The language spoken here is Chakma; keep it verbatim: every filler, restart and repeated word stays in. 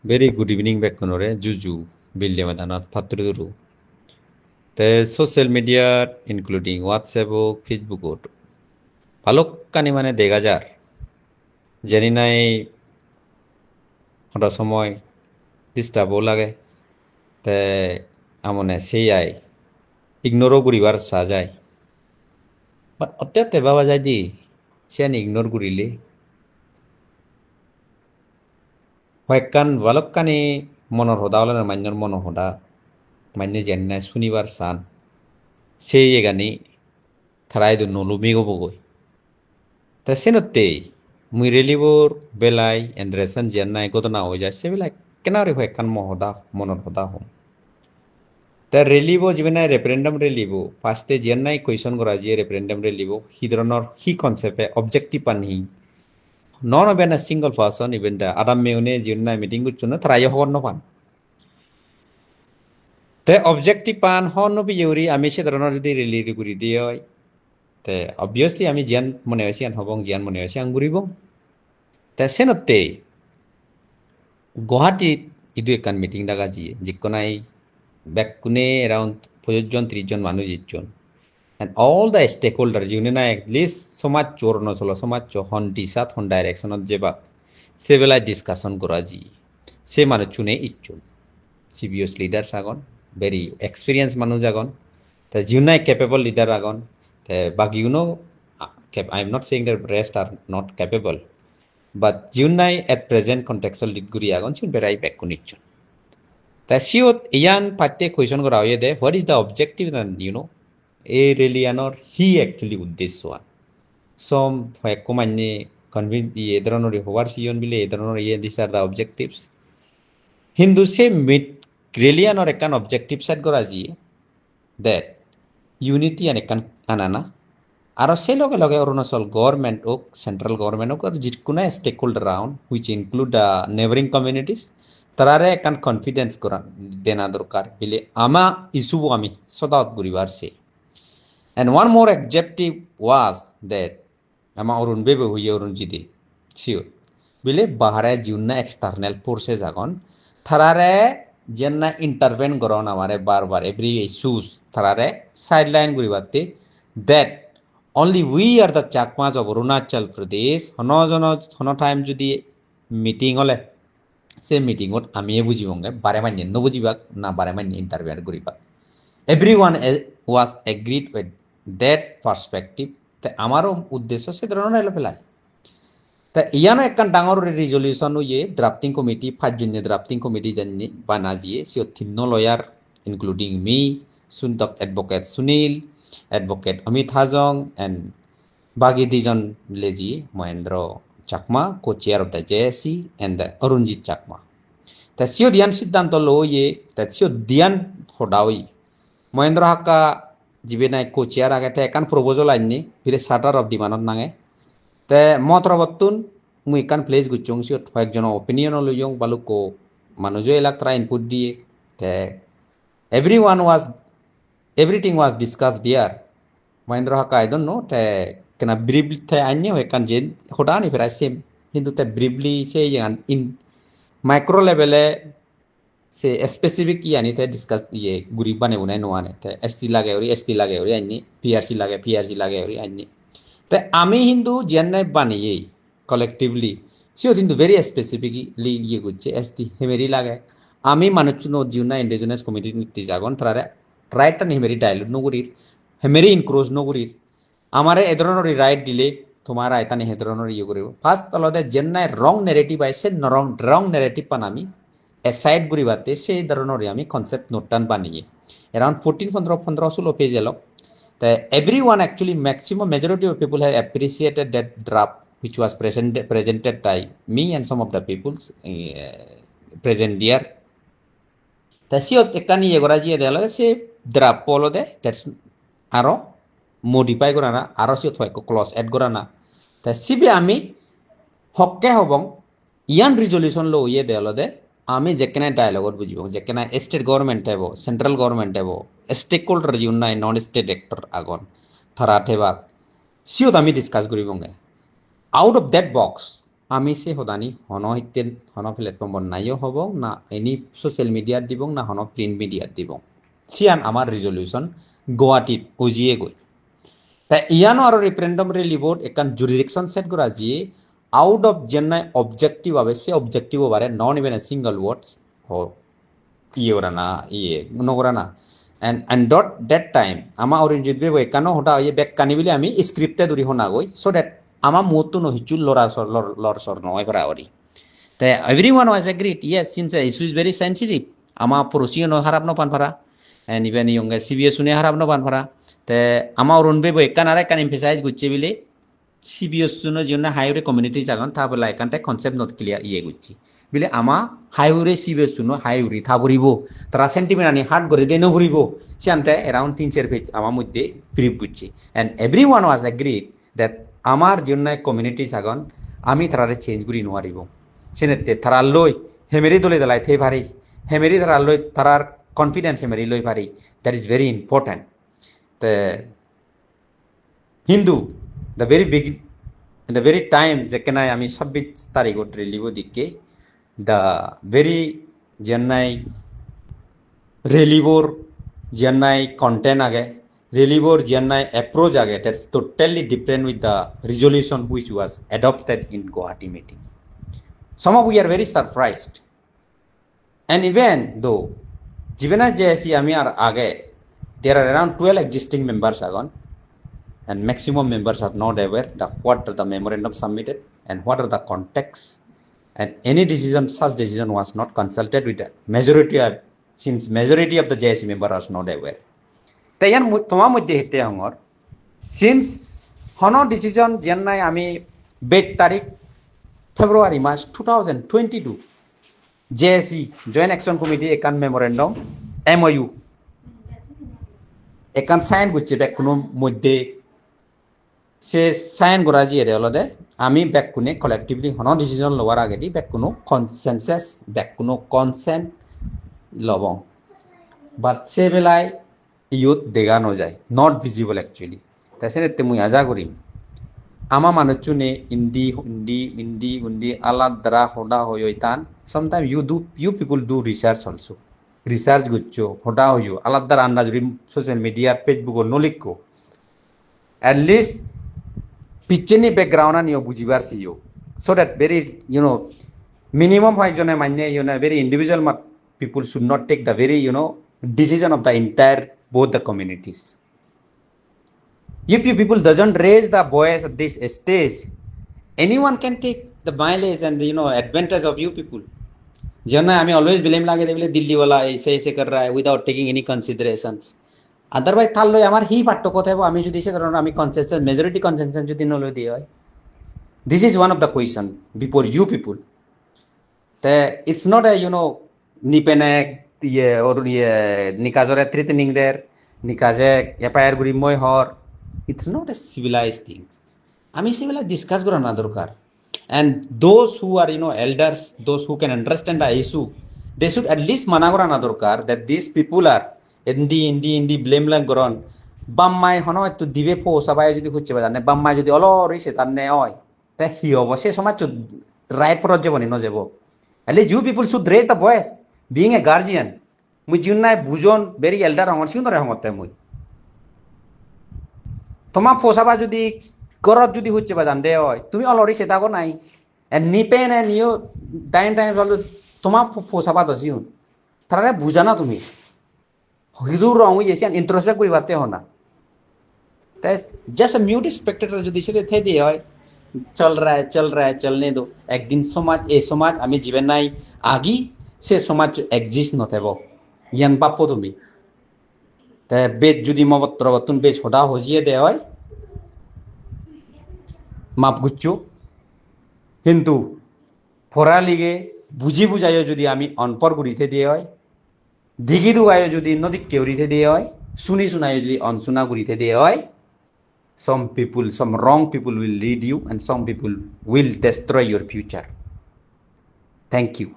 Very good evening bekkunore, juju, bille medanot patturu turu. Te social media, including WhatsApp-ot, Facebook-ot, balokkani mane dega jar. Jeni nai hoda somoy disturb-o lage. Te amone sei ai ignore-o guribar sa jai. But otte otte baba jai di, siyan ignore gurile. Hoyekkan balokkani monor hoda olode mannor monor hoda, manne jenne sunibar san, se iyegani tara idu no lumigo bogoi. Te senottei mui relibor belai interesting jiyan nahi ghotona oi jai, se belai ekkena guri hoyekkan mo hoda, monor hoda hom. Te rally bo jibe nahi referendum rally bo, first e jiyan nahi question gora jiye referendum rally bo, hi dhoronor, hi concept e, objective an hi? None of a single person, even the adam meune jiun nahi meeting gocchon, tara yo hobor no pan. Te objective an hon no piye guri ami se dhoronor jodi rally guri diye oi, te obviously ami jiyan mone oi siyan hobong, jiyan mone oi siyan guribong. Te senotte Guwahati idu ekkan meeting daga jiye, jikko nahi bekkune around pojoj jon, tris jon manuj ejjon. And all the stakeholder, jiune nahi at least somajcho, Arunachalo somajcho hon disat, hon direction ot jebak, se belai discussion gora jiye. Se manuchchune ejjon. Serious leaders agon, very experienced manuj agon. Te jiune nahi capable leader agon, te bagiguno, uh, cap-, I am not saying that rest are not capable, but jiun nahi at present contextual lead guri agon, siun berai bekkun ejjon. Ta siyot iyan patte question gora oyede, what is the objective and, you know, ei rally anor hi actually uddesho an? Som hoyekko manye convince, iye dhoronor hobar siyon bile, ei dhoronor iye, these are the objectives. Hintu se meet, rally anor ekkan objective set gora jiye, that unity an ekkan anana. Aro se loge loge Arunachal government ok, central government ok, ar jikkuno stakeholder agon, which include the neighboring communities, tarare ekkan confidence goran dena dorkar. Bile ama issue bo ami sort out guribar se. And one more objective was that ama Arun bebe hoye, Arun jide. Sure. Bile bahare jiun nahi external forces agon, tarare jiyan nahi intervene goron amare bar bar, every issues tarare sideline guribatte, that only we are the Chakmas of Arunachal Pradesh. Hono jono, hono time jodi meeting ole, se meeting ot ami e bujibonge, bare manye no bujibak, na bare manye interfere guribak. Everyone e-, was agreed with that perspective. Te amaro uddesho se dhoronor elo pelai. Te iyano ekkan dangor guri resolution oye, drafting committee, pajjonne drafting committee janne bana jiye, siyot tinno lawyer, including me, Sundok advocate Sunil, advocate Amit Hajong, and bagi dijon leji, Mohendro Chakma, co-chair of the J A C, and the Arunjit Chakma. Te siyot iyan siddhanto lo oye, te siyot diyan hoda oye. Mohendro Hakka jibe nahi co-chair age, te ekkan proposal anne, bile Charter of Demand-ot nange. Te mo torobottun mui ekkan place gocchong, siyot hoyekjono opinion-o loyong, balukko manujo elak, tara input diye. Te everyone was, everything was discussed there. Mohendro Hakka, I don't know, te kena brief te anne hoyekkan, je hodani prai same. Hintu te briefly se iyan in micro level-e se specific iyani te discuss iye guri bane bune no ane. Te S T lage guri, S T lage guri anne, P R C lage, P R C lage guri anne. Te ami hintu jiyan nahi baneye collectively, siyot hintu very specifically iye gocche, S T hemeri lage. Ami manuchchuno jiun nahi indigenous community agon, tarare right ani hemeri dilute no gurir, hemeri encroach no gurir. Amare e dhoronor right dile, tomar right ani he dhoronor iye guribo. First olode jiyan nahi wrong narrative ai, se wrong, wrong narrative an ami aside guribatte se dhoronor ami concept note an baneye. Around fourteen, pondro, pondro, solo page elo. Te everyone, actually maximum majority of people have appreciated that draft which was presented, presented by me and some of the peoples, eh, present there. Te siyot ekkan iye gora jiyede olode se draft olode, that's aro modify gorana, aro siyot hoyekko clause add gorana. Te sibe ami hokke hobong, iyan resolution lo oyede olode ami jekkene dialogue-ot bujibong, jekkene state government ebo, central government ebo, stakeholder jiun nahi non state actor agon, tara thebak, siyot ami discuss guribonge. Out of that box, Ami se hodani hono hitte, hono platform-ot nayo hobong, na any social media-t dibong, na hono print media-t dibong. Siyan amar resolution Guwahatit ujiyegoi. Te iyano aro referendum rally board ekkan jurisdiction set gora jiye, out of jennai objective abe, se objective obare not even a single words ho iye gorana, iye no gorana. And, and that, that time ama Arinjit bebo ekkano hoda oye, bekkani bile ami scripted guri hona goi, so that ama muottuno hissu lora sor, lor, lor sor no oi para ori. Te everyone was agreed, yes, since the issue is very sensitive, ama porosi no harap no pan para, and even yonge C B S une harap no pan para. Te ama Arun bebo ekkan ar ekkan emphasize gocche bile, C B S uno jiun nahi hure communities agon, ta bela ekkan te concept not clear iye gocche. Bile ama hai hure C B S uno hai hure ta puribo, tara sentiment ani hurt gori de no puribo. Siyan te around tin ser page ama moddhe brief gocche. And everyone was agreed that amar jiun nahi communities agon, ami tarare change guri no paribo. Senette tara loi hemeri dole dalai thei pari, hemeri tara loi tarar confidence hemeri loi pari. That is very important. Te Hintu the very big, the very time jekkenai ami sabbish tarigot rally bo dikke, the very jennai rally bor jennai content age, rally bor jennai approach age, that's totally different with the resolution which was adopted in Guwahati meeting. Some of we are very surprised. And even though jibena J A C ami ar age, there are around twelve existing members agon, and maximum members are not aware that what the memorandum submitted and what are the contexts, and any decision, such decision was not consulted with the majority of, since majority of the J A C member are not aware. Te iyan mu-, toma moddhe hitte hongor, since hono decision jiyan nai ami bej tarik February mas two thousand twenty-two, J A C, Joint Action Committee ekkan memorandum, M O U, ekkan sign gocche bekkuno moddhe. Se sign gora jiyede olode ami bekkune collectively hono decision lobar agedi bekkuno consensus, bekkuno consent lobong. But se belai iyot dega no jai, not visible actually. Te senette mui aja gurim, ama manuchchune indi, undi, indi, undi, aladara hoda hoi hoi tan. Sometimes you do, you people do research also. Research goccho, hoda hoyo, aladara andaj guri social media, Facebook-ot no likko. At least pichcheni background-ani o bujibar siyo. So that very, you know, minimum hoyekjone mane, you know, very individual mat-, people should not take the very, you know, decision of the entire, both the communities. If you people doesn't raise the voice at this stage, anyone can take the mileage and, you know, advantage of you people. Jeno ami always blame lage de bole Delhi wala aise aise kar raha hai without taking any considerations. Otherwise, tar loi amar hi partokko thebo, ami jodi se dhoronor ami consensus, majority consensus jodi no loi de oi. This is one of the question before you people. Te it's not a, you know, Nipene, iye, or, iye, Nikajore threatening der, Nikaje F I R guri moi hor. It's not a civilized thing. Ami civilized discuss gorana dorkar. And those who are, you know, elders, those who can understand the issue, they should at least mana gorana dorkar that these people are indi, indi, indi blame lak goron. Bammai hono etto dibe po sabai jodi hucche bajanne, bammai jodi olori se tanne oi. Te hi obo? Se somajchot right porot jebo ni no jebo? At least you people should raise the voice. Being a guardian, mui jiun nai bujon, very elder hongor, siunore hongotte mui. Toma posaba jodi gorot jodi hucche bajan de oi, tumi olori se dago nai. And ni pen and you, time time solo toma po-, posaba do siun. Tarare bujana tumi. Hidu wrong oye, siyan introspect guribatte hona. Te just a mute spectator jodi sede thei de oi, chal raha hai, chal raha hai, chalne do. Ekdin somaj, ei somaj ami jiben nai agi, se somaj exist no thebo. Iyan bappo tumi. Te bej jodi mo potro bottun bej hoda hojiye de oi, map guccho. Hintu pora lige buji bujayo jodi ami onpor guri thei de oi, digi dugayo jodi no dikke guri thei de oi, suni sunayo jodi onsuna guri thei de oi, some people, some wrong people will lead you and some people will destroy your future. Thank you.